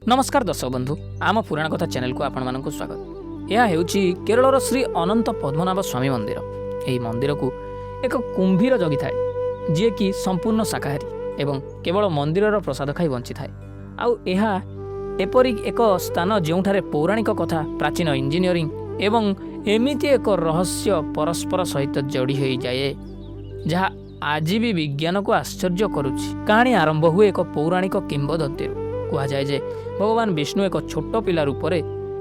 ନମସ୍କାର ଦର୍ଶକ ବନ୍ଧୁ, ଆମ ପୁରାଣ କଥା ଚ୍ୟାନେଲକୁ ଆପଣମାନଙ୍କୁ ସ୍ୱାଗତ। ଏହା ହେଉଛି କେରଳର ଶ୍ରୀ ଅନନ୍ତ ପଦ୍ମନାଭ ସ୍ୱାମୀ ମନ୍ଦିର। ଏହି ମନ୍ଦିରକୁ ଏକ କୁମ୍ଭୀର ଜଗିଥାଏ, ଯିଏକି ସମ୍ପୂର୍ଣ୍ଣ ଶାକାହାରୀ ଏବଂ କେବଳ ମନ୍ଦିରର ପ୍ରସାଦ ଖାଇ ବଞ୍ଚିଥାଏ। ଆଉ ଏହା ଏପରି ଏକ ସ୍ଥାନ, ଯେଉଁଠାରେ ପୌରାଣିକ କଥା, ପ୍ରାଚୀନ ଇଞ୍ଜିନିୟରିଂ ଏବଂ ଏମିତି ଏକ ରହସ୍ୟ ପରସ୍ପର ସହିତ ଯୋଡ଼ି ହୋଇଯାଏ, ଯାହା ଆଜି ବି ବିଜ୍ଞାନକୁ ଆଶ୍ଚର୍ଯ୍ୟ କରୁଛି। କାହାଣୀ ଆରମ୍ଭ ହୁଏ ଏକ ପୌରାଣିକ କିମ୍ବଦନ୍ତୀରୁ। କୁହାଯାଏ ଯେ ଭଗବାନ ବିଷ୍ଣୁ ଏକ ଛୋଟ ପିଲା ରୂପରେ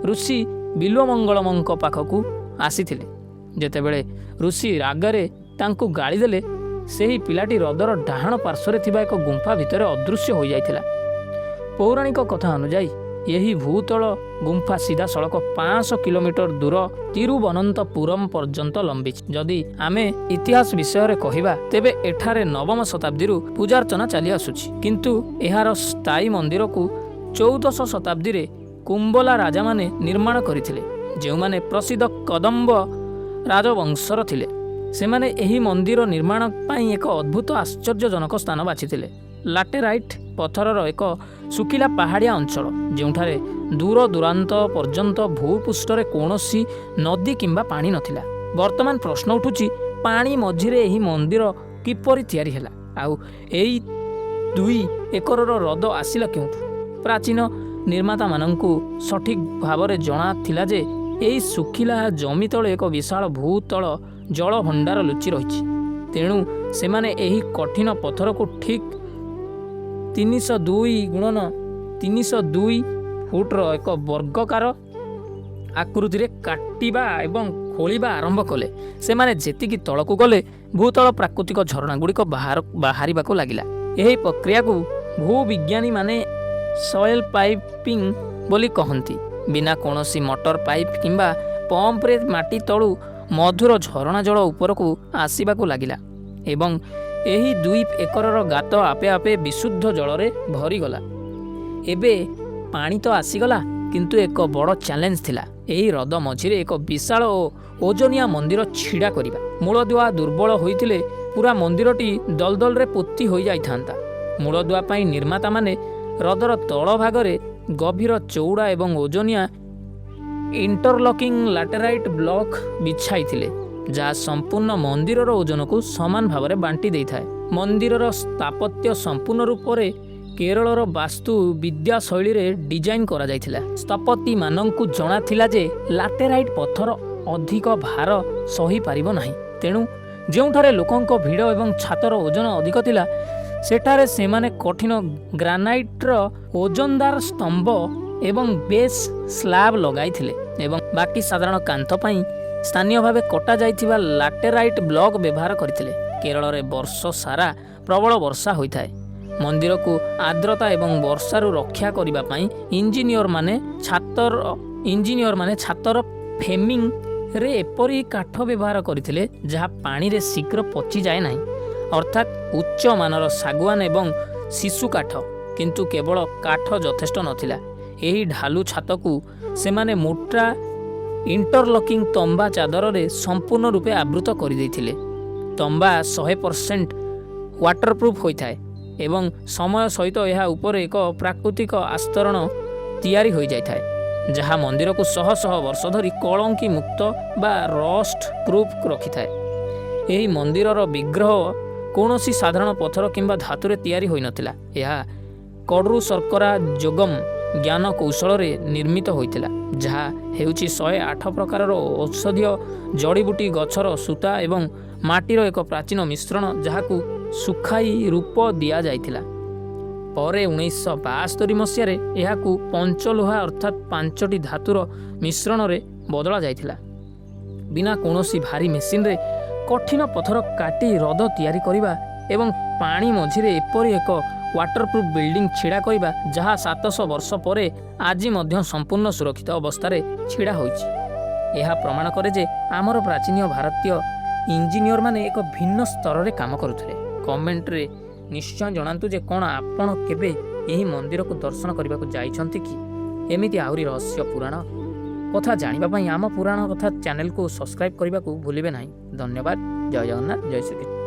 ଋଷି ବିଲ୍ୱମଙ୍ଗଳମଙ୍କ ପାଖକୁ ଆସିଥିଲେ। ଯେତେବେଳେ ଋଷି ରାଗରେ ତାଙ୍କୁ ଗାଳି ଦେଲେ, ସେହି ପିଲାଟି ହ୍ରଦର ଡାହାଣ ପାର୍ଶ୍ୱରେ ଥିବା ଏକ ଗୁମ୍ଫା ଭିତରେ ଅଦୃଶ୍ୟ ହୋଇଯାଇଥିଲା। ପୌରାଣିକ କଥା ଅନୁଯାୟୀ, ଏହି ଭୂତଳ ଗୁମ୍ଫା ସିଧାସଳଖ 500 କିଲୋମିଟର ଦୂର ତିରୁବନନ୍ତପୁରମ ପର୍ଯ୍ୟନ୍ତ ଲମ୍ବିଛି। ଯଦି ଆମେ ଇତିହାସ ବିଷୟରେ କହିବା, ତେବେ ଏଠାରେ ନବମ ଶତାବ୍ଦୀରୁ ପୂଜାର୍ଚ୍ଚନା ଚାଲି ଆସୁଛି। କିନ୍ତୁ ଏହାର ସ୍ଥାୟୀ ମନ୍ଦିରକୁ 14ଶହ ଶତାବ୍ଦୀରେ କୁମ୍ବଲା ରାଜାମାନେ ନିର୍ମାଣ କରିଥିଲେ, ଯେଉଁମାନେ ପ୍ରସିଦ୍ଧ କଦମ୍ବ ରାଜବଂଶର ଥିଲେ। ସେମାନେ ଏହି ମନ୍ଦିର ନିର୍ମାଣ ପାଇଁ ଏକ ଅଦ୍ଭୁତ, ଆଶ୍ଚର୍ଯ୍ୟଜନକ ସ୍ଥାନ ବାଛିଥିଲେ: ଲାଟେରାଇଟ୍ ପଥରର ଏକ ଶୁଖିଲା ପାହାଡ଼ିଆ ଅଞ୍ଚଳ, ଯେଉଁଠାରେ ଦୂର ଦୂରାନ୍ତ ପର୍ଯ୍ୟନ୍ତ ଭୂପୃଷ୍ଠରେ କୌଣସି ନଦୀ କିମ୍ବା ପାଣି ନଥିଲା। ବର୍ତ୍ତମାନ ପ୍ରଶ୍ନ ଉଠୁଛି, ପାଣି ମଝିରେ ଏହି ମନ୍ଦିର କିପରି ତିଆରି ହେଲା ଆଉ ଏହି 2 ଏକରର ହ୍ରଦ ଆସିଲା କେଉଁଠୁ? ପ୍ରାଚୀନ ନିର୍ମାତାମାନଙ୍କୁ ସଠିକ୍ ଭାବରେ ଜଣାଥିଲା ଯେ ଏହି ଶୁଖିଲା ଜମି ତଳେ ଏକ ବିଶାଳ ଭୂତଳ ଜଳଭଣ୍ଡାର ଲୁଚି ରହିଛି। ତେଣୁ ସେମାନେ ଏହି କଠିନ ପଥରକୁ ଠିକ୍ 302 ଗୁଣନ 302 ଫୁଟର ଏକ ବର୍ଗାକାର ଆକୃତିରେ କାଟିବା ଏବଂ ଖୋଳିବା ଆରମ୍ଭ କଲେ। ସେମାନେ ଯେତିକି ତଳକୁ ଗଲେ, ଭୂତଳ ପ୍ରାକୃତିକ ଝରଣାଗୁଡ଼ିକ ବାହାରିବାକୁ ଲାଗିଲା। ଏହି ପ୍ରକ୍ରିୟାକୁ ଭୂବିଜ୍ଞାନୀମାନେ ସଏଲ୍ ପାଇପିଂ ବୋଲି କହନ୍ତି। ବିନା କୌଣସି ମଟର, ପାଇପ୍ କିମ୍ବା ପମ୍ପରେ ମାଟି ତଳୁ ମଧୁର ଝରଣା ଜଳ ଉପରକୁ ଆସିବାକୁ ଲାଗିଲା ଏବଂ ଏହି 2 ଏକରର ଗାତ ଆପେ ଆପେ ବିଶୁଦ୍ଧ ଜଳରେ ଭରିଗଲା। ଏବେ ପାଣି ତ ଆସିଗଲା, କିନ୍ତୁ ଏକ ବଡ଼ ଚ୍ୟାଲେଞ୍ଜ ଥିଲା ଏହି ହ୍ରଦ ମଝିରେ ଏକ ବିଶାଳ ଓ ଓଜନିଆ ମନ୍ଦିର ଛିଡ଼ା କରିବା। ମୂଳଦୁଆ ଦୁର୍ବଳ ହୋଇଥିଲେ ପୁରା ମନ୍ଦିରଟି ଦଲଦଲରେ ପୋତି ହୋଇଯାଇଥାନ୍ତା। ମୂଳଦୁଆ ପାଇଁ ନିର୍ମାତାମାନେ ହ୍ରଦର ତଳ ଭାଗରେ ଗଭୀର, ଚଉଡ଼ା ଏବଂ ଓଜନିଆ ଇଣ୍ଟରଲକିଂ ଲାଟେରାଇଟ୍ ବ୍ଲକ୍ ବିଛାଇଥିଲେ, ଯାହା ସମ୍ପୂର୍ଣ୍ଣ ମନ୍ଦିରର ଓଜନକୁ ସମାନ ଭାବରେ ବାଣ୍ଟି ଦେଇଥାଏ। ମନ୍ଦିରର ସ୍ଥାପତ୍ୟ ସମ୍ପୂର୍ଣ୍ଣ ରୂପରେ କେରଳର ବାସ୍ତୁ ବିଦ୍ୟା ଶୈଳୀରେ ଡିଜାଇନ୍ କରାଯାଇଥିଲା। ସ୍ଥପତିମାନଙ୍କୁ ଜଣାଥିଲା ଯେ ଲାଟେରାଇଟ୍ ପଥର ଅଧିକ ଭାର ସହିପାରିବ ନାହିଁ। ତେଣୁ ଯେଉଁଠାରେ ଲୋକଙ୍କ ଭିଡ଼ ଏବଂ ଛାତର ଓଜନ ଅଧିକ ଥିଲା, ସେଠାରେ ସେମାନେ କଠିନ ଗ୍ରାନାଇଟ୍ର ଓଜନଦାର ସ୍ତମ୍ଭ ଏବଂ ବେସ୍ ସ୍ଲାବ୍ ଲଗାଇଥିଲେ ଏବଂ ବାକି ସାଧାରଣ କାନ୍ଥ ପାଇଁ ସ୍ଥାନୀୟ ଭାବେ କଟାଯାଇଥିବା ଲାଟେରାଇଟ୍ ବ୍ଲକ୍ ବ୍ୟବହାର କରିଥିଲେ। କେରଳରେ ବର୍ଷ ସାରା ପ୍ରବଳ ବର୍ଷା ହୋଇଥାଏ। ମନ୍ଦିରକୁ ଆର୍ଦ୍ରତା ଏବଂ ବର୍ଷାରୁ ରକ୍ଷା କରିବା ପାଇଁ ଇଞ୍ଜିନିୟରମାନେ ଛାତର ଫ୍ରେମିଂରେ ଏପରି କାଠ ବ୍ୟବହାର କରିଥିଲେ, ଯାହା ପାଣିରେ ଶୀଘ୍ର ପଚିଯାଏ ନାହିଁ, ଅର୍ଥାତ୍ ଉଚ୍ଚ ମାନର ଶାଗୁଆନ ଏବଂ ଶିଶୁ କାଠ। କିନ୍ତୁ କେବଳ କାଠ ଯଥେଷ୍ଟ ନଥିଲା। ଏହି ଢାଲୁ ଛାତକୁ ସେମାନେ ମୋଟା ଇଣ୍ଟରଲକିଂ ତମ୍ବା ଚାଦରରେ ସମ୍ପୂର୍ଣ୍ଣ ରୂପେ ଆବୃତ କରିଦେଇଥିଲେ। ତମ୍ବା 100% ୱାଟରପ୍ରୁଫ୍ ହୋଇଥାଏ ଏବଂ ସମୟ ସହିତ ଏହା ଉପରେ ଏକ ପ୍ରାକୃତିକ ଆସ୍ତରଣ ତିଆରି ହୋଇଯାଇଥାଏ, ଯାହା ମନ୍ଦିରକୁ ଶହ ଶହ ବର୍ଷ ଧରି କଳଙ୍କି ମୁକ୍ତ ବା ରଷ୍ଟ ପ୍ରୁଫ୍ ରଖିଥାଏ। ଏହି ମନ୍ଦିରର ବିଗ୍ରହ କୌଣସି ସାଧାରଣ ପଥର କିମ୍ବା ଧାତୁରେ ତିଆରି ହୋଇନଥିଲା। ଏହା କଡରୁ ଶର୍କରା ଯୋଗମ ଜ୍ଞାନ କୌଶଳରେ ନିର୍ମିତ ହୋଇଥିଲା, ଯାହା ହେଉଛି 108 ପ୍ରକାରର ଔଷଧୀୟ ଜଡ଼ିବୁଟି ଗଛର ସୂତା ଏବଂ ମାଟିର ଏକ ପ୍ରାଚୀନ ମିଶ୍ରଣ, ଯାହାକୁ ଶୁଖାଇ ରୂପ ଦିଆଯାଇଥିଲା। ପରେ 1972 ମସିହାରେ ଏହାକୁ ପଞ୍ଚଲୋହା, ଅର୍ଥାତ୍ ପାଞ୍ଚଟି ଧାତୁର ମିଶ୍ରଣରେ ବଦଳା ଯାଇଥିଲା। ବିନା କୌଣସି ଭାରୀ ମେସିନରେ କଠିନ ପଥର କାଟି ହ୍ରଦ ତିଆରି କରିବା ଏବଂ ପାଣି ମଝିରେ ଏପରି ଏକ ୱାଟରପ୍ରୁଫ୍ ବିଲ୍ଡିଂ ଛିଡ଼ା କରିବା, ଯାହା 700 ବର୍ଷ ପରେ ଆଜି ମଧ୍ୟ ସମ୍ପୂର୍ଣ୍ଣ ସୁରକ୍ଷିତ ଅବସ୍ଥାରେ ଛିଡ଼ା ହୋଇଛି, ଏହା ପ୍ରମାଣ କରେ ଯେ ଆମର ପ୍ରାଚୀନ ଭାରତୀୟ ଇଞ୍ଜିନିୟରମାନେ ଏକ ଭିନ୍ନ ସ୍ତରରେ କାମ କରୁଥିଲେ। କମେଣ୍ଟରେ ନିଶ୍ଚୟ ଜଣାନ୍ତୁ ଯେ କ'ଣ ଆପଣ କେବେ ଏହି ମନ୍ଦିରକୁ ଦର୍ଶନ କରିବାକୁ ଯାଇଛନ୍ତି କି? ଏମିତି ଆହୁରି ରହସ୍ୟ ପୁରାଣ କଥା ଜାଣିବା ପାଇଁ ଆମ ପୁରାଣ କଥା ଚ୍ୟାନେଲକୁ ସବସ୍କ୍ରାଇବ୍ କରିବାକୁ ଭୁଲିବେ ନାହିଁ। ଧନ୍ୟବାଦ। ଜୟ ଜଗନ୍ନାଥ, ଜୟ ଶ୍ରୀକୃଷ୍ଣ।